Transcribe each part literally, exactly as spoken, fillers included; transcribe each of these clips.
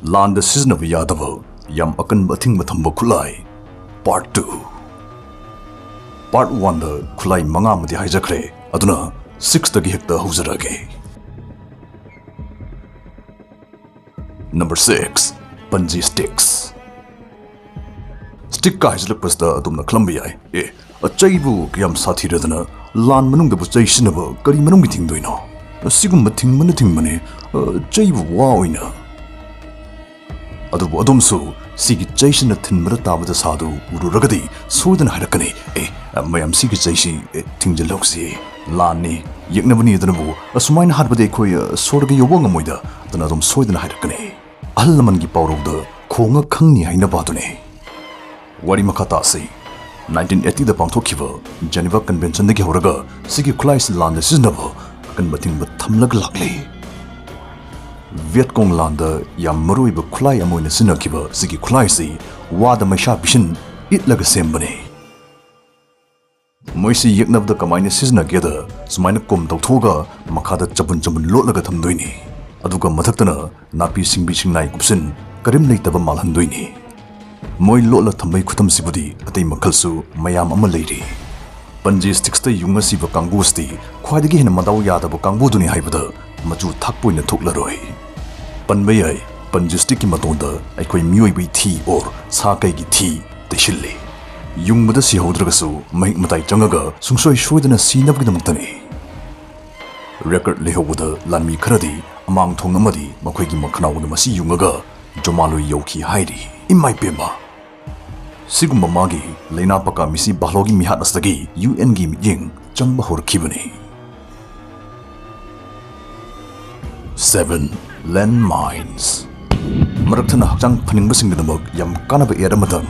ꯂꯥꯟꯗ ꯁꯤꯖꯤꯟꯅꯕ ꯌꯥꯗꯕ ꯌꯥꯝ ꯑꯀꯟꯕ ꯑꯊꯤꯡꯕ ꯊꯝꯕ ꯈꯨꯠꯂꯥꯏ꯫ Part two꯫ Part one ꯗ ꯈꯨꯠꯂꯥꯏ ꯃꯉꯥ ꯑꯃꯗꯤ ꯍꯥꯏꯖꯈ꯭ꯔꯦ, ꯑꯗꯨꯅ six ꯇꯒꯤ ꯍꯦꯛꯇ ꯍꯧꯖꯔꯛꯑꯒꯦ꯫ Number six, bungee sticks꯫ Stick ꯀ ꯍꯥꯏꯖꯤꯜꯂꯛꯄꯁꯤꯗ ꯑꯗꯣꯝꯅ ꯈꯜꯂꯝꯕ ꯌꯥꯏ, "ꯑꯦ, ꯆꯩꯕꯨ ꯀꯌꯥꯝ ꯁꯥꯊꯤꯔꯗꯅ ꯂꯥꯟ ꯃꯅꯨꯡꯗꯕꯨ ꯆꯩ ꯁꯤꯖꯤꯟꯅꯕ ꯀꯔꯤ ꯃꯔꯝꯒꯤ ꯊꯤꯡꯗꯣꯏꯅꯣ? ꯁꯤꯒꯨꯝꯕ ꯊꯤꯡꯕꯅ ꯊꯤꯡꯕꯅꯦ, ꯑ, ꯆꯩꯕꯨ ꯋꯥ ꯑꯣꯏꯅ"꯫ ꯑꯗꯨꯕꯨ ꯑꯗꯣꯝꯁꯨ ꯁꯤꯒꯤ ꯆꯩꯁꯤꯅ ꯊꯤꯟꯕꯗ ꯇꯥꯕ ꯗꯁꯥꯗꯨ ꯎꯔꯨꯔꯒꯗꯤ ꯁꯣꯏꯗꯅ ꯍꯥꯏꯔꯛꯀꯅꯤ, "ꯑꯦ, ꯃꯌꯥꯝ, ꯁꯤꯒꯤ ꯆꯩꯁꯤ, ꯑꯦ, ꯊꯤꯡꯖꯤꯜꯍꯧꯁꯤ꯫ ꯂꯥꯟꯅꯤ, ꯌꯦꯛꯅꯕꯅꯤ" ꯑꯗꯨꯅꯕꯨ ꯑꯁꯨꯃꯥꯏꯅ ꯍꯥꯏꯕꯗꯤ ꯑꯩꯈꯣꯏ, ꯑ, ꯁꯣꯔꯒ ꯌꯧꯕ ꯉꯝꯃꯣꯏꯗ꯫ ꯑꯗꯨꯅ ꯑꯗꯨꯝ ꯁꯣꯏꯗꯅ ꯍꯥꯏꯔꯛꯀꯅꯤ꯫ ꯑꯍꯜ ꯂꯃꯟꯒꯤ ꯄꯥꯎꯔꯧꯗ "ꯈꯣꯡꯉ ꯈꯪꯅꯤ" ꯍꯥꯏꯅꯕ ꯑꯗꯨꯅꯤ꯫ ꯋꯥꯔꯤ ꯃꯈꯥ ꯇꯥꯁꯤ꯫ Nineteen eighty ꯗ ꯄꯥꯡꯊꯣꯛꯈꯤꯕ Geneva Convention ꯗꯒꯤ ꯍꯧꯔꯒ ꯁꯤꯒꯤ ꯈꯨꯠꯂꯥꯏꯁꯤ ꯂꯥꯟꯗ ꯁꯤꯖꯤꯟꯅꯕ ꯑꯀꯟꯕ ꯑꯊꯤꯡꯕ ꯊꯝꯂꯒ ꯂꯥꯛꯂꯤ꯫ ꯚꯤꯌꯦꯠ ꯀꯣꯡ ꯂꯥꯟꯗ ꯌꯥꯝ ꯃꯔꯨꯑꯣꯏꯕ ꯈꯨꯠꯂꯥꯏ ꯑꯃ ꯑꯣꯏꯅ ꯁꯤꯖꯤꯟꯅꯈꯤꯕ ꯁꯤꯒꯤ ꯈꯨꯠꯂꯥꯏꯁꯤ ꯋꯥꯗ ꯃꯩꯁꯥ ꯄꯤꯁꯤꯟ ꯏꯠꯂꯒ ꯁꯦꯝꯕꯅꯤ꯫ ꯃꯣꯏꯁꯤ ꯌꯦꯛꯅꯕꯗ ꯀꯃꯥꯏꯅ ꯁꯤꯖꯤꯟꯅꯒꯦꯗ, ꯁꯨꯃꯥꯏꯅ ꯀꯣꯝ ꯇꯧꯊꯣꯛꯑꯒ ꯃꯈꯥꯗ ꯆꯕꯨꯟ ꯆꯕꯨꯟ ꯂꯣꯠꯂꯒ ꯊꯝꯗꯣꯏꯅꯤ꯫ ꯑꯗꯨꯒ ꯃꯊꯛꯇꯅ ꯅꯥꯄꯤ ꯁꯤꯡꯕꯤ ꯁꯤꯡꯅꯥꯏ ꯀꯨꯞꯁꯤꯟ ꯀꯔꯤꯝ ꯂꯩꯇꯕ ꯃꯥꯜꯍꯟꯗꯣꯏꯅꯤ꯫ ꯃꯣꯏ ꯂꯣꯠꯂ ꯊꯝꯕꯩ ꯈꯨꯊꯝꯁꯤꯕꯨꯗꯤ ꯑꯇꯩ ꯃꯈꯜꯁꯨ ꯃꯌꯥꯝ ꯑꯃ ꯂꯩꯔꯤ꯫ Bungee sticks ꯇ ꯌꯨꯡꯉ ꯁꯤꯕ ꯀꯥꯡꯕꯨꯁꯤꯗꯤ ꯈ꯭ꯋꯥꯏꯗꯒꯤ ꯍꯦꯟꯅ ꯃꯗꯥꯎ ꯌꯥꯗꯕ ꯀꯥꯡꯕꯨꯗꯨꯅꯤ ꯍꯥꯏꯕꯗ ꯃꯆꯨ ꯊꯥꯛꯄ ꯑꯣꯏꯅ ꯊꯣꯛꯂꯔꯣꯏ꯫ ꯄꯟꯕ ꯌꯥꯏ, bungee stick ꯀꯤ ꯃꯇꯣꯟꯗ ꯑꯩꯈꯣꯏ ꯃꯤꯑꯣꯏꯕꯒꯤ ꯊꯤ or ꯁꯥ ꯀꯩꯒꯤ ꯊꯤ ꯇꯩꯁꯤꯜꯂꯤ꯫ ꯌꯨꯡꯕꯗ ꯁꯤꯍꯧꯗ꯭ꯔꯒꯁꯨ ꯃꯍꯤꯛ ꯃꯇꯥꯏ ꯆꯪꯉꯒ ꯁꯨꯡꯁꯣꯏ ꯁꯣꯏꯗꯅ ꯁꯤꯅꯕꯒꯤꯗꯃꯛꯇꯅꯤ꯫ Record ꯂꯩꯍꯧꯕꯗ ꯂꯥꯟꯃꯤ ꯈꯔꯗꯤ ꯑꯃꯥꯡ ꯊꯣꯡ ꯑꯃꯗꯤ ꯃꯈꯣꯏꯒꯤ ꯃꯈꯅꯥꯎꯗ ꯃꯁꯤ ꯌꯨꯡꯉꯒ ꯖꯣꯃꯥꯂꯣꯏ ꯌꯧꯈꯤ ꯍꯥꯏꯔꯤ꯫ ꯏꯃꯥꯏ ꯄꯦꯝꯃ! ꯁꯤꯒꯨꯝꯕ ꯃꯥꯒꯤ ꯂꯩꯅꯥ ꯄꯀꯥ ꯃꯤꯁꯤ ꯚꯥꯂꯣꯒꯤ ꯃꯤꯍꯥꯠ ꯑꯁꯤꯗꯒꯤ U N ꯒꯤ ꯃꯤꯠꯌꯦꯡ ꯆꯪꯕ ꯍꯧꯔꯛꯈꯤꯕꯅꯤ꯫ Seven, landmines꯫ ꯃꯔꯛ ꯊꯠꯅ ꯍꯛꯆꯥꯡ ꯐꯅꯤꯡꯕꯁꯤꯡꯒꯤꯗꯃꯛ ꯌꯥꯝ ꯀꯥꯟꯅꯕ ad ꯑꯃꯇꯪ꯫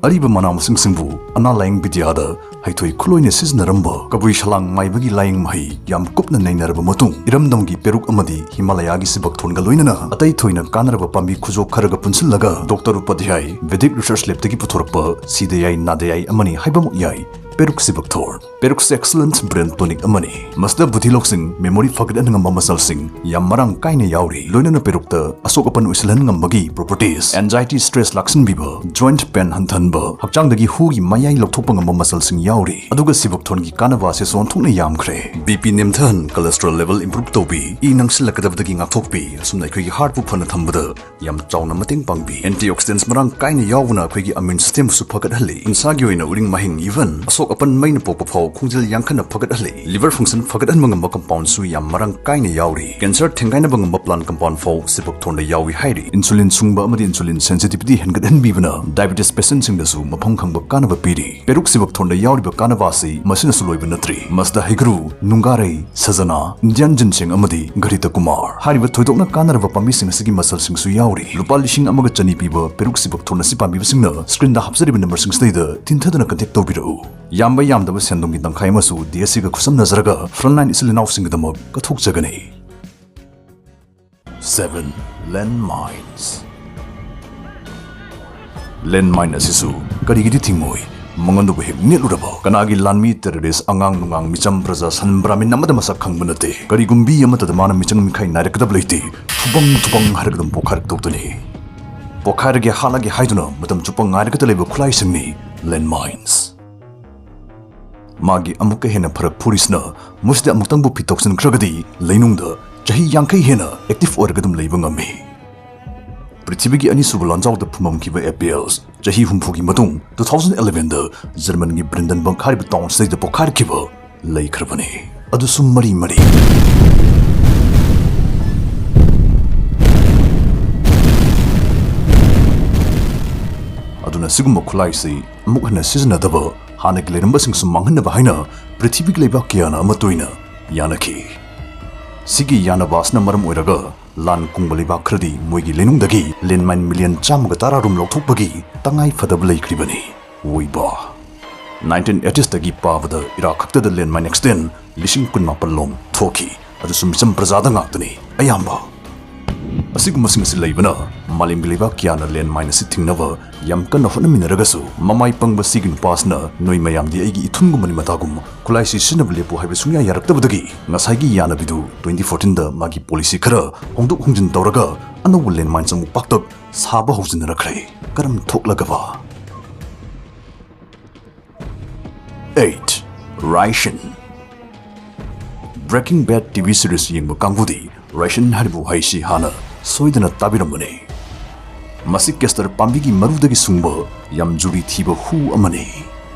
ꯑꯔꯤꯕ ꯃꯅꯥ ꯃꯁꯤꯡꯁꯤꯡꯕꯨ ꯑꯅꯥ ꯂꯥꯌꯦꯡ ꯕꯤꯗ꯭ꯌꯥꯗ ꯍꯩꯊꯣꯏ ꯈꯨꯂꯣꯏꯅ ꯁꯤꯖꯤꯟꯅꯔꯝꯕ ꯀꯕꯨꯏ ꯁꯂꯥꯡ ꯃꯥꯏꯕꯒꯤ ꯂꯥꯌꯦꯡ ꯃꯍꯩ ꯌꯥꯝ ꯀꯨꯞꯅ ꯅꯩꯅꯔꯕ ꯃꯇꯨꯡ, ꯏꯔꯝꯗꯝꯒꯤ ꯄꯦꯔꯨꯛ ꯑꯃꯗꯤ ꯍꯤꯃꯥꯂꯌꯥꯒꯤ ꯁꯤꯕꯛ ꯊꯣꯟꯒ ꯂꯣꯏꯅꯅ ꯑꯇꯩ ꯊꯣꯏꯅ ꯀꯥꯟꯅꯔꯕ ꯄꯥꯝꯕꯤ ꯈꯨꯖꯣꯛ ꯈꯔꯒ ꯄꯨꯟꯁꯤꯜꯂꯒ Doctor ꯎꯄꯥꯙ꯭ꯌꯥꯏ Vedic Research Lab ꯇꯒꯤ ꯄꯨꯊꯣꯔꯛꯄ ꯁꯤꯗ ꯌꯥꯏ ꯅꯥꯗ ꯌꯥꯏ ꯑꯃꯅꯤ ꯍꯥꯏꯕꯃꯛ ꯌꯥꯏ꯫ ꯄꯦꯔꯨꯛ ꯁꯤꯕꯛꯊꯣꯔ꯫ ꯄꯦꯔꯨꯛꯁꯦ excellent brain tonic ꯑꯃꯅꯤ꯫ ꯃꯁꯤꯗ ꯕꯨꯙꯤ ꯂꯧꯁꯤꯡ, memory ꯐꯒꯠꯍꯟ ꯉꯝꯕ ꯃꯆꯜꯁꯤꯡ ꯌꯥꯝ ꯃꯔꯥꯡ ꯀꯥꯏꯅ ꯌꯥꯎꯔꯤ꯫ ꯂꯣꯏꯅꯅ ꯄꯦꯔꯨꯛꯇ ꯑꯁꯣꯛ ꯑꯄꯟ ꯑꯣꯏꯁꯤꯜꯍꯟ ꯉꯝꯕꯒꯤ properties, anxiety, stress ꯂꯥꯛꯁꯤꯟꯕꯤꯕ, joint pain ꯍꯟꯊꯍꯟꯕ, ꯍꯛꯆꯥꯡꯗꯒꯤ ꯍꯨꯒꯤ ꯃꯌꯥꯏ ꯂꯧꯊꯣꯛꯄ ꯉꯝꯕ ꯃꯆꯜꯁꯤꯡ ꯌꯥꯎꯔꯤ꯫ ꯑꯗꯨꯒ ꯁꯤꯕꯛꯊꯣꯔꯒꯤ ꯀꯥꯟꯅꯕ ꯑꯁꯤꯁꯨ ꯑꯣꯟꯊꯣꯛꯅ ꯌꯥꯝꯈ꯭ꯔꯦ꯫ BP ꯅꯦꯝꯊꯍꯟ, cholesterol level improve ꯇꯧꯕꯤ, ꯏ ꯅꯪꯁꯤꯜꯂꯛꯀꯗꯕꯗꯒꯤ ꯉꯥꯛꯊꯣꯛꯄꯤ, ꯑꯁꯨꯝꯅ ꯑꯩꯈꯣꯏꯒꯤ heartꯄꯨ ꯐꯅ ꯊꯝꯕꯗ ꯌꯥꯝ ꯆꯥꯎꯅ ꯃꯇꯦꯡ ꯄꯥꯡꯕꯤ꯫ Antioxidants ꯃꯔꯥꯡ ꯀꯥꯏꯅ ꯌꯥꯎꯕꯅ ꯑꯩꯈꯣꯏꯒꯤ immune systemꯕꯨꯁꯨ ꯐꯒꯠꯍꯜꯂꯤ꯫ ꯎꯟꯁꯥꯒꯤ ꯑꯣꯏꯅ ꯎꯔꯤꯡ ꯃꯍꯤꯡ, even ꯑꯁꯣꯛ ꯑꯄꯟ ꯃꯩꯅ ꯄꯣꯛꯄ ꯐꯥꯎ ꯈꯣꯡꯖꯦꯜ ꯌꯥꯡꯈꯠꯅ ꯐꯒꯠꯍꯜꯂꯤ꯫ Liver function ꯐꯒꯠꯍꯟꯕ ꯉꯝꯕ compoundꯁꯨ ꯌꯥꯝ ꯃꯔꯥꯡ ꯀꯥꯏꯅ ꯌꯥꯎꯔꯤ꯫ Cancer ꯊꯦꯡꯒꯥꯏꯅꯕ ꯉꯝꯕ plant compound ꯐꯥꯎ ꯁꯤꯕꯛꯊꯣꯔꯗ ꯌꯥꯎꯏ ꯍꯥꯏꯔꯤ꯫ Insulin ꯁꯨꯡꯕ ꯑꯃꯗꯤ insulin sensitivity ꯍꯦꯟꯒꯠꯍꯟꯕꯤꯕꯅ diabetes patientꯁꯤꯡꯗꯁꯨ ꯃꯐꯝ ꯈꯪꯕ ꯀꯥꯟꯅꯕ ꯄꯤꯔꯤ꯫ ꯄꯦꯔꯨꯛ ꯁꯤꯕꯛꯊꯣꯔꯗ ꯌꯥꯎꯔꯤꯕ ꯀꯥꯟꯅꯕ ꯑꯁꯤ ꯃꯁꯤꯅꯁꯨ ꯂꯣꯏꯕ ꯅꯠꯇ꯭ꯔꯤ꯫ ꯃꯁꯤꯗ ꯍꯩꯒ꯭ꯔꯨ, ꯅꯨꯡꯒꯥꯔꯩ, ꯁꯖꯅꯥ, Indian ginseng ꯑꯃꯗꯤ ꯘꯔꯤꯇ ꯀꯨꯃꯥꯔ ꯍꯥꯏꯔꯤꯕ ꯊꯣꯏꯗꯣꯛꯅ ꯀꯥꯟꯅꯔꯕ ꯄꯥꯝꯕꯤꯁꯤꯡ ꯑꯁꯤꯒꯤ ꯃꯆꯜꯁꯤꯡꯁꯨ ꯌꯥꯎꯔꯤ꯫ ꯂꯨꯄꯥ ꯂꯤꯁꯤꯡ ꯑꯃꯒ ꯆꯅꯤ ꯄꯤꯕ ꯄꯦꯔꯨꯛ ꯁꯤꯕꯛꯊꯣꯔ ꯑꯁꯤ ꯄꯥꯝꯕꯤꯕꯁꯤꯡꯅ screenꯗ ꯍꯥꯞꯆꯔꯤꯕ numberꯁꯤꯡꯁꯤꯗꯩꯗ ꯊꯤꯟꯊꯗꯨꯅ contact ꯇꯧꯕꯤꯔꯛꯎ꯫ ꯌꯥꯝꯕ ꯌꯥꯝꯗꯕ ꯁꯦꯟꯗꯣꯡꯒꯤ ꯇꯪꯈꯥꯏ ꯑꯃꯁꯨ DSCꯒ ꯈꯨꯠꯁꯝꯅꯖꯔꯒ frontline ꯏꯆꯤꯜ ꯏꯅꯥꯎꯁꯤꯡꯒꯤꯗꯃꯛ ꯀꯠꯊꯣꯛꯆꯒꯅꯤ꯫ Seven, landmines꯫ Landmine ꯑꯁꯤꯁꯨ ꯀꯔꯤꯒꯤꯗꯤ ꯊꯤꯡꯉꯣꯏ? ꯃꯉꯣꯟꯗꯕꯨ ꯍꯦꯛ ꯅꯦꯠꯂꯨꯔꯕ ꯀꯅꯥꯒꯤ ꯂꯥꯟꯃꯤ, terrorist, ꯑꯉꯥꯡ ꯅꯨꯡꯉꯥꯡ, ꯃꯤꯆꯝ ꯄ꯭ꯔꯖꯥ, ꯁꯟ ꯕ꯭ꯔꯥꯍꯃꯤꯟ ꯑꯃꯗ ꯃꯁꯛ ꯈꯪꯕ ꯅꯠꯇꯦ꯫ ꯀꯔꯤꯒꯨꯝꯕꯤ ꯑꯃꯠꯇꯗ ꯃꯥꯅ ꯃꯤꯆꯪ ꯃꯤꯈꯥꯏ ꯅꯥꯏꯔꯛꯀꯗꯕ ꯂꯩꯇꯦ꯫ ꯊꯨꯕꯪ ꯊꯨꯕꯪ ꯍꯥꯏꯔꯒ ꯑꯗꯨꯝ ꯄꯣꯛꯈꯥꯏꯔꯛꯇꯧꯗꯅꯤ꯫ ꯄꯣꯛꯈꯥꯏꯔꯒꯦ, ꯍꯥꯠꯂꯒꯦ ꯍꯥꯏꯗꯨꯅ ꯃꯇꯝ ꯆꯨꯞꯄ ꯉꯥꯏꯔꯒꯇ ꯂꯩꯕ ꯈꯨꯠꯂꯥꯏꯁꯤꯡꯅꯤ landmines꯫ ꯃꯥꯒꯤ ꯑꯃꯨꯛꯀ ꯍꯦꯟꯅ ꯐꯔꯛ ꯐꯨꯔꯤꯁꯤꯅ ꯃꯁꯤꯗ ꯑꯃꯨꯛꯇꯪꯕꯨ ꯐꯤꯠ ꯇꯧꯁꯤꯟꯈ꯭ꯔꯒꯗꯤ ꯂꯩꯅꯨꯡꯗ ꯆꯍꯤ ꯌꯥꯡꯈꯩ ꯍꯦꯟꯅ active ꯑꯣꯏꯔꯒ ꯑꯗꯨꯝ ꯂꯩꯕ ꯉꯝꯃꯤ꯫ ꯄ꯭ꯔꯤꯊꯤꯕꯤꯒꯤ ꯑꯅꯤꯁꯨꯕ ꯂꯥꯟꯖꯥꯎꯗ ꯐꯨꯝꯃꯝꯈꯤꯕ APLs ꯆꯍꯤ ꯍꯨꯝꯐꯨꯒꯤ ꯃꯇꯨꯡ two thousand elevenꯗ ꯖꯔꯃꯟꯒꯤ Brandenburg ꯍꯥꯏꯔꯤꯕ town ꯁꯤꯗꯩꯗ ꯄꯣꯛꯈꯥꯏꯔꯛꯈꯤꯕ ꯂꯩꯈ꯭ꯔꯕꯅꯤ꯫ ꯑꯗꯨꯁꯨ ꯃꯔꯤ ꯃꯔꯤ꯫ ꯑꯗꯨꯅ ꯁꯤꯒꯨꯝꯕ ꯈꯨꯠꯂꯥꯏꯁꯤ ꯑꯃꯨꯛ ꯍꯟꯅ ꯁꯤꯖꯤꯟꯅꯗꯕ ꯍꯥꯟꯅꯒꯤ ꯂꯩꯔꯝꯕꯁꯤꯡꯁꯨ ꯃꯥꯡꯍꯟꯅꯕ ꯍꯥꯏꯅ ꯄ꯭ꯔꯤꯊꯤꯕꯤꯒꯤ ꯂꯩꯕꯥꯛ ꯀꯌꯥꯅ ꯑꯃ ꯇꯣꯏꯅ ꯌꯥꯅꯈꯤ꯫ ꯁꯤꯒꯤ ꯌꯥꯅꯕ ꯑꯁꯤꯅ ꯃꯔꯝ ꯑꯣꯏꯔꯒ ꯂꯥꯟ ꯀꯨꯡꯕ ꯂꯩꯕꯥꯛ ꯈꯔꯗꯤ ꯃꯣꯏꯒꯤ ꯂꯩꯅꯨꯡꯗꯒꯤ landmine million ꯆꯥꯝꯃꯒ ꯇꯔꯥꯔꯣꯝ ꯂꯧꯊꯣꯛꯄꯒꯤ ꯇꯉꯥꯏ ꯐꯗꯕ ꯂꯩꯈ꯭ꯔꯤꯕꯅꯤ꯫ ꯑꯣꯏꯕ nineteen eightiesꯇꯒꯤ ꯄꯥꯕꯗ ꯏꯔꯥꯛ ꯈꯛꯇꯗ landmine accident ꯂꯤꯁꯤꯡ ꯀꯨꯟꯃꯥꯄꯜ ꯂꯣꯝ ꯊꯣꯛꯈꯤ꯫ ꯑꯗꯨꯁꯨ ꯃꯤꯆꯝ ꯄ꯭ꯔꯖꯥꯗ ꯉꯥꯛꯇꯅꯤ ꯑꯌꯥꯝꯕ꯫ ꯑꯁꯤꯒꯨꯝꯕꯁꯤꯡ ꯑꯁꯤ ꯂꯩꯕꯅ ꯃꯥꯂꯦꯝꯒꯤ ꯂꯩꯕꯥꯛ ꯀꯌꯥꯅ ꯂꯦꯟꯃꯥꯏꯟ ꯑꯁꯤ ꯊꯤꯡꯅꯕ ꯌꯥꯝ ꯀꯟꯅ ꯍꯣꯠꯅꯃꯤꯟꯅꯔꯒꯁꯨ, ꯃꯃꯥꯏ ꯄꯪꯕ ꯁꯤꯒꯤ ꯅꯨꯄꯥꯁꯤꯅ ꯅꯣꯏ ꯃꯌꯥꯝꯗꯤ ꯑꯩꯒꯤ ꯏꯊꯨꯟꯒꯨꯝꯕꯅꯤ ꯃꯇꯥꯒꯨꯝ ꯈꯨꯠꯂꯥꯏꯁꯤ ꯁꯤꯖꯤꯟꯅꯕ ꯂꯦꯞꯄꯨ ꯍꯥꯏꯕ ꯁꯨꯡꯌꯥ ꯌꯥꯔꯛꯇꯕꯗꯒꯤ ꯉꯁꯥꯏꯒꯤ ꯌꯥꯅꯕꯤꯗꯨ twenty fourteen ꯗ ꯃꯥꯒꯤ ꯄꯣꯂꯤꯁꯤ ꯈꯔ ꯍꯣꯡꯗꯣꯛ ꯍꯣꯡꯖꯤꯟ ꯇꯧꯔꯒ ꯑꯅꯧꯕ ꯂꯦꯟꯃꯥꯏꯟꯁ ꯑꯃꯨꯛ ꯄꯥꯛꯇꯛ ꯁꯥꯕ ꯍꯧꯖꯤꯟꯅꯔꯛꯈ꯭ꯔꯦ꯫ ꯀꯔꯝ ꯊꯣꯛꯂꯒꯕ? Eight, Raisen. Breaking Bad T V series ꯌꯦꯡꯕ ꯀꯥꯡꯕꯨꯗꯤ Raisen ꯍꯥꯏꯔꯤꯕ ꯋꯥꯍꯩꯁꯤ ꯍꯥꯟꯅ ꯁꯣꯏꯗꯅ ꯇꯥꯕꯤꯔꯝꯕꯅꯤ꯫ ꯃꯁꯤ ꯀꯦꯁꯇꯔ ꯄꯥꯝꯕꯤꯒꯤ ꯃꯔꯨꯗꯒꯤ ꯁꯨꯡꯕ ꯌꯥꯝ ꯖꯨꯔꯤ ꯊꯤꯕ ꯍꯨ ꯑꯃꯅꯤ꯫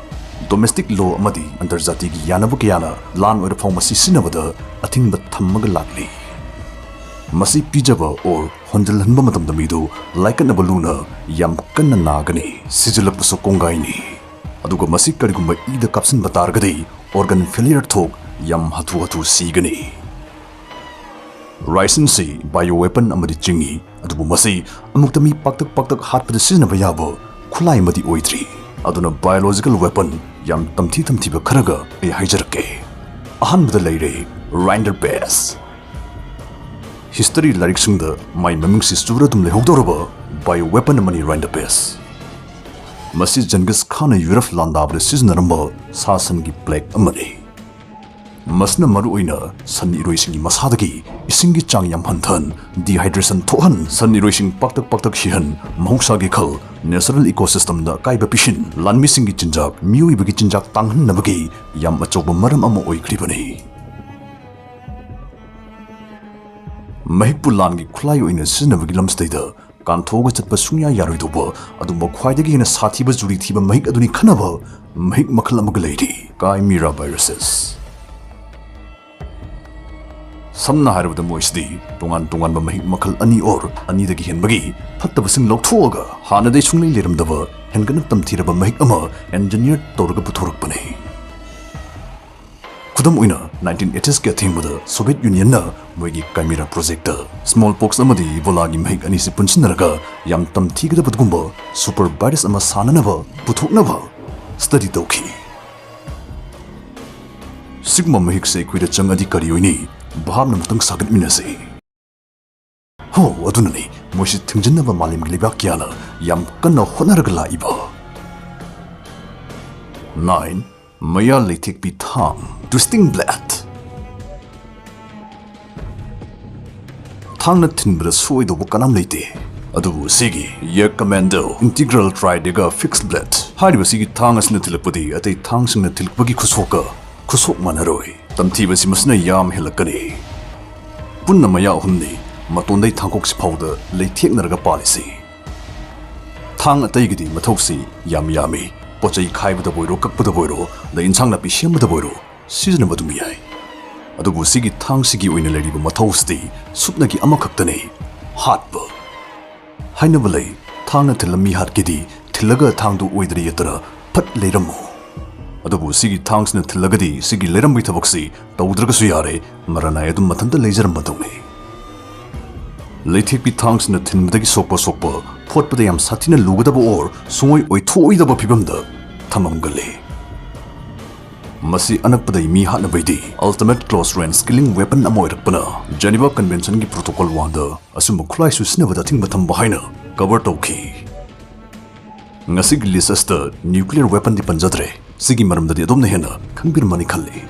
ꯗꯣꯃꯦꯁꯇꯤꯛ ꯂꯣ ꯑꯃꯗꯤ ꯑꯟꯇꯔꯖꯥꯇꯤꯒꯤ ꯌꯥꯅꯕ ꯀꯌꯥꯅ ꯂꯥꯟ ꯑꯣꯏꯔꯐꯥꯎ ꯃꯁꯤ ꯁꯤꯖꯤꯟꯅꯕꯗ ꯑꯊꯤꯡꯕ ꯊꯝꯃꯒ ꯂꯥꯛꯂꯤ꯫ ꯃꯁꯤ ꯄꯤꯖꯕ or ꯍꯣꯟꯖꯤꯜꯍꯟꯕ ꯃꯇꯝꯗ ꯃꯤꯗꯨ ꯂꯥꯏꯀꯠꯅꯕ ꯂꯨꯅ ꯌꯥꯝ ꯀꯟꯅ ꯅꯥꯒꯅꯤ꯫ ꯁꯤꯖꯤꯜꯂꯛꯄꯁꯨ ꯀꯣꯡꯒꯥꯏꯅꯤ꯫ ꯑꯗꯨꯒ ꯃꯁꯤ ꯀꯔꯤꯒꯨꯝꯕ ꯏꯗ ꯀꯥꯞꯁꯤꯟꯕ ꯇꯥꯔꯒꯗꯤ organ failure ꯊꯣꯛ ꯌꯥꯝ ꯍꯥꯊꯨ ꯍꯥꯊꯨ ꯁꯤꯒꯅꯤ꯫ Raisenꯁꯤ bio weapon ꯑꯃꯗꯤ ꯆꯤꯡꯏ, ꯑꯗꯨꯕꯨ ꯃꯁꯤ ꯑꯃꯨꯛꯇ ꯃꯤ ꯄꯥꯛꯇꯛ ꯄꯥꯛꯇꯛ ꯍꯥꯠꯄꯗ ꯁꯤꯖꯤꯟꯅꯕ ꯌꯥꯕ ꯈꯨꯠꯂꯥꯏ ꯑꯃꯗꯤ ꯑꯣꯏꯗ꯭ꯔꯤ꯫ ꯑꯗꯨꯅ biological weapon ꯌꯥꯝ ꯇꯝꯊꯤ ꯇꯝꯊꯤꯕ ꯈꯔꯒ ꯑꯩ ꯍꯥꯏꯖꯔꯛꯀꯦ꯫ ꯑꯍꯥꯟꯕꯗ ꯂꯩꯔꯦ Rinderpest꯫ History ꯂꯥꯏꯔꯤꯛꯁꯤꯡꯗ ꯃꯥꯏ ꯃꯃꯤꯡꯁꯤ ꯆꯨꯔ ꯑꯗꯨꯝ ꯂꯩꯍꯧꯗꯧꯔꯕ bio weapon ꯑꯃꯅꯤ Rinderpest꯫ ꯃꯁꯤ ꯖꯪꯒꯤꯁ ꯈꯥꯟꯅ ꯌꯨꯔꯞ ꯂꯥꯟꯗꯥꯕꯗ ꯁꯤꯖꯤꯟꯅꯔꯝꯕ ꯁꯥ ꯁꯟꯒꯤ plague ꯑꯃꯅꯤ꯫ ꯃꯁꯤꯅ ꯃꯔꯨꯑꯣꯏꯅ ꯁꯟ ꯏꯔꯣꯏꯁꯤꯡꯒꯤ ꯃꯁꯥꯗꯒꯤ ꯏꯁꯤꯡꯒꯤ ꯆꯥꯡ ꯌꯥꯝ ꯍꯟꯊꯍꯟ, dehydration ꯊꯣꯛꯍꯟ, ꯁꯟ ꯏꯔꯣꯏꯁꯤꯡ ꯄꯥꯛꯇꯛ ꯄꯥꯛꯇꯛ ꯁꯤꯍꯟ, ꯃꯍꯧꯁꯥꯒꯤ ꯈꯜ, natural ecosystemꯗ ꯑꯀꯥꯏꯕ ꯄꯤꯁꯤꯟ, ꯂꯥꯟꯃꯤꯁꯤꯡꯒꯤ ꯆꯤꯟꯖꯥꯛ, ꯃꯤꯑꯣꯏꯕꯒꯤ ꯆꯤꯟꯖꯥꯛ ꯇꯥꯡꯍꯟꯅꯕꯒꯤ ꯌꯥꯝ ꯑꯆꯧꯕ ꯃꯔꯝ ꯑꯃ ꯑꯣꯏꯈ꯭ꯔꯤꯕꯅꯤ꯫ ꯃꯍꯤꯛꯄꯨ ꯂꯥꯟꯒꯤ ꯈꯨꯠꯂꯥꯏ ꯑꯣꯏꯅ ꯁꯤꯖꯤꯟꯅꯕꯒꯤ ꯂꯝꯁꯤꯗꯩꯗ ꯀꯥꯟꯊꯣꯛꯑꯒ ꯆꯠꯄ ꯁꯨꯡꯌꯥ ꯌꯥꯔꯣꯏꯗꯧꯕ ꯑꯗꯨꯝꯕ ꯈ꯭ꯋꯥꯏꯗꯒꯤ ꯍꯦꯟꯅ ꯁꯥꯊꯤꯕ ꯖꯨꯔꯤ ꯊꯤꯕ ꯃꯍꯤꯛ ꯑꯗꯨꯅꯤ ꯈꯟꯅꯕ ꯃꯍꯤꯛ ꯃꯈꯜ ꯑꯃꯒ ꯂꯩꯔꯤ, Chimera viruses꯫ ꯁꯝꯅ ꯍꯥꯏꯔꯕꯗ ꯃꯣꯏꯁꯤꯗꯤ ꯇꯣꯉꯥꯟ ꯇꯣꯉꯥꯟꯕ ꯃꯍꯤꯛ ꯃꯈꯜ ꯑꯅꯤ or ꯑꯅꯤꯗꯒꯤ ꯍꯦꯟꯕꯒꯤ ꯐꯠꯇꯕꯁꯤꯡ ꯂꯧꯊꯣꯛꯑꯒ ꯍꯥꯟꯅꯗꯩ ꯁꯨꯡꯂꯩ ꯂꯩꯔꯝꯗꯕ ꯍꯦꯟꯒꯠꯅ ꯇꯝꯊꯤꯔꯕ ꯃꯍꯤꯛ ꯑꯃ engineer ꯇꯧꯔꯒ ꯄꯨꯊꯣꯔꯛꯄꯅꯤ꯫ ꯈꯨꯗꯝ ꯑꯣꯏꯅ, nineteen eightiesꯀꯤ ꯑꯊꯦꯡꯕꯗ Soviet Unionꯅ ꯃꯣꯏꯒꯤ Chimera projectꯇ smallpox ꯑꯃꯗꯤ Ebolaꯒꯤ ꯃꯍꯤꯛ ꯑꯅꯤꯁꯤ ꯄꯨꯟꯁꯤꯟꯅꯔꯒ ꯌꯥꯝ ꯇꯝꯊꯤꯒꯗꯕꯒꯨꯝꯕ super virus ꯑꯃ ꯁꯥꯅꯅꯕ ꯄꯨꯊꯣꯛꯅꯕ study ꯇꯧꯈꯤ꯫ ꯁꯤꯒꯨꯝꯕ ꯃꯍꯤꯛꯁꯦ ꯑꯩꯈꯣꯏꯗ ꯆꯪꯉꯗꯤ ꯀꯔꯤ ꯑꯣꯏꯅꯤ? ꯚꯥꯞꯅ ꯑꯃꯨꯛꯇꯪ ꯁꯥꯒꯠꯃꯤꯟꯅꯁꯤ꯫ ꯍꯣ, ꯑꯗꯨꯅꯅꯤ ꯃꯣꯏꯁꯤ ꯊꯤꯡꯖꯤꯟꯅꯕ ꯃꯥꯂꯦꯝꯒꯤ ꯂꯩꯕꯥꯛ ꯀꯌꯥꯅ ꯌꯥꯝ ꯀꯟꯅ ꯍꯣꯠꯅꯔꯒ ꯂꯥꯛꯏꯕ꯫ Nine, ꯃꯌꯥ ꯂꯩꯊꯦꯛꯄꯤ ꯊꯥꯡ, Twisting Blade꯫ ꯊꯥꯡꯅ ꯊꯤꯟꯕꯗ ꯁꯣꯏꯗꯧꯕ ꯀꯅꯥꯝ ꯂꯩꯇꯦ, ꯑꯗꯨꯕꯨ ꯁꯤꯒꯤ Yak Commando Integral Tridega Fixed Blade ꯍꯥꯏꯔꯤꯕ ꯁꯤꯒꯤ ꯊꯥꯡ ꯑꯁꯤꯅ ꯊꯤꯜꯂꯛꯄꯗꯤ ꯑꯇꯩ ꯊꯥꯡꯁꯤꯡꯅ ꯊꯤꯜꯂꯛꯄꯒꯤ ꯈꯨꯁꯣꯛꯀ ꯈꯨꯁꯣꯛ ꯃꯥꯟꯅꯔꯣꯏ꯫ ꯇꯝꯊꯤꯕꯁꯤ ꯃꯁꯤꯅ ꯌꯥꯝ ꯍꯦꯜꯂꯛꯀꯅꯤ꯫ ꯄꯨꯟꯅ ꯃꯌꯥ ꯑꯍꯨꯝꯅꯤ, ꯃꯇꯣꯟꯗꯩ ꯊꯥꯡꯀꯣꯛꯁꯤ ꯐꯥꯎꯗ ꯂꯩꯊꯦꯛꯅꯔꯒ ꯄꯥꯜꯂꯤꯁꯤ꯫ ꯊꯥꯡ ꯑꯇꯩꯒꯤꯗꯤ ꯃꯊꯧꯁꯤ ꯌꯥꯝ ꯌꯥꯝꯃꯤ꯫ ꯄꯣꯠ ꯆꯩ ꯈꯥꯏꯕꯗꯕꯨ ꯑꯣꯏꯔꯣ, ꯀꯛꯄꯗꯕꯨ ꯑꯣꯏꯔꯣ, ꯑꯗꯩ ꯏꯟꯁꯥꯡ ꯅꯥꯄꯤ ꯁꯦꯝꯕꯗꯕꯨ ꯑꯣꯏꯔꯣ, ꯁꯤꯖꯤꯟꯅꯕ ꯑꯗꯨꯝ ꯌꯥꯏ꯫ ꯑꯗꯨꯕꯨ ꯁꯤꯒꯤ ꯊꯥꯡꯁꯤꯒꯤ ꯑꯣꯏꯅ ꯂꯩꯔꯤꯕ ꯃꯊꯧꯁꯤꯗꯤ ꯁꯨꯞꯅꯒꯤ ꯑꯃꯈꯛꯇꯅꯤ, ꯍꯥꯠꯄ꯫ ꯍꯥꯏꯅꯕ ꯂꯩ, ꯊꯥꯡꯅ ꯊꯤꯜꯂ ꯃꯤ ꯍꯥꯠꯀꯦꯗꯤ ꯊꯤꯜꯂꯒ ꯊꯥꯡꯗꯨ ꯑꯣꯏꯗ꯭ꯔ ꯌꯦꯠꯇ꯭ꯔ ꯐꯠ ꯂꯩꯔꯝꯃꯨ꯫ ꯑꯗꯨꯕꯨ ꯁꯤꯒꯤ ꯊꯥꯡꯁꯤꯅ ꯊꯤꯜꯂꯒꯗꯤ ꯁꯤꯒꯤ ꯂꯩꯔꯝꯕꯒꯤ ꯊꯕꯛꯁꯤ ꯇꯧꯗ꯭ꯔꯒꯁꯨ ꯌꯥꯔꯦ, ꯃꯔꯅꯥꯏ ꯑꯗꯨꯝ ꯃꯊꯟꯇ ꯂꯩꯖꯔꯝꯕꯗꯧꯅꯤ꯫ ꯂꯩꯊꯦꯛꯄꯤ ꯊꯥꯡꯁꯤꯅ ꯊꯤꯟꯕꯗꯒꯤ ꯁꯣꯛꯄ ꯁꯣꯛꯄ ꯐꯣꯠꯄꯗ ꯌꯥꯝ ꯁꯥꯊꯤꯅ ꯂꯨꯒꯗꯕ ꯑꯣꯔ ꯁꯨꯡꯑꯣꯏ ꯑꯣꯏꯊꯣꯛꯑꯣꯏꯗꯕ ꯐꯤꯕꯝꯗ ꯊꯝꯃꯝꯒꯜꯂꯤ꯫ ꯃꯁꯤ ꯑꯅꯛꯄꯗꯩ ꯃꯤ ꯍꯥꯠꯅꯕꯩꯗꯤ Ultimate Close Range Killing Weapon ꯑꯃ ꯑꯣꯏꯔꯛꯄꯅ Geneva Conventionꯒꯤ Protocol Oneꯗ ꯑꯁꯨꯝꯕ ꯈꯨꯠꯂꯥꯏꯁꯨ ꯁꯤꯖꯤꯟꯅꯕꯗ ꯑꯊꯤꯡꯕ ꯊꯝꯕ ꯍꯥꯏꯅ cover ꯇꯧꯈꯤ꯫ ꯉꯁꯤꯒꯤ list ꯑꯁꯤꯗ nuclear weaponꯗꯤ ꯄꯟꯖꯗ꯭ꯔꯦ, ꯁꯤꯒꯤ ꯃꯔꯝꯗꯗꯤ ꯑꯗꯣꯝꯅ ꯍꯦꯟꯅ ꯈꯪꯕꯤꯔꯝꯃꯅꯤ ꯈꯜꯂꯤ꯫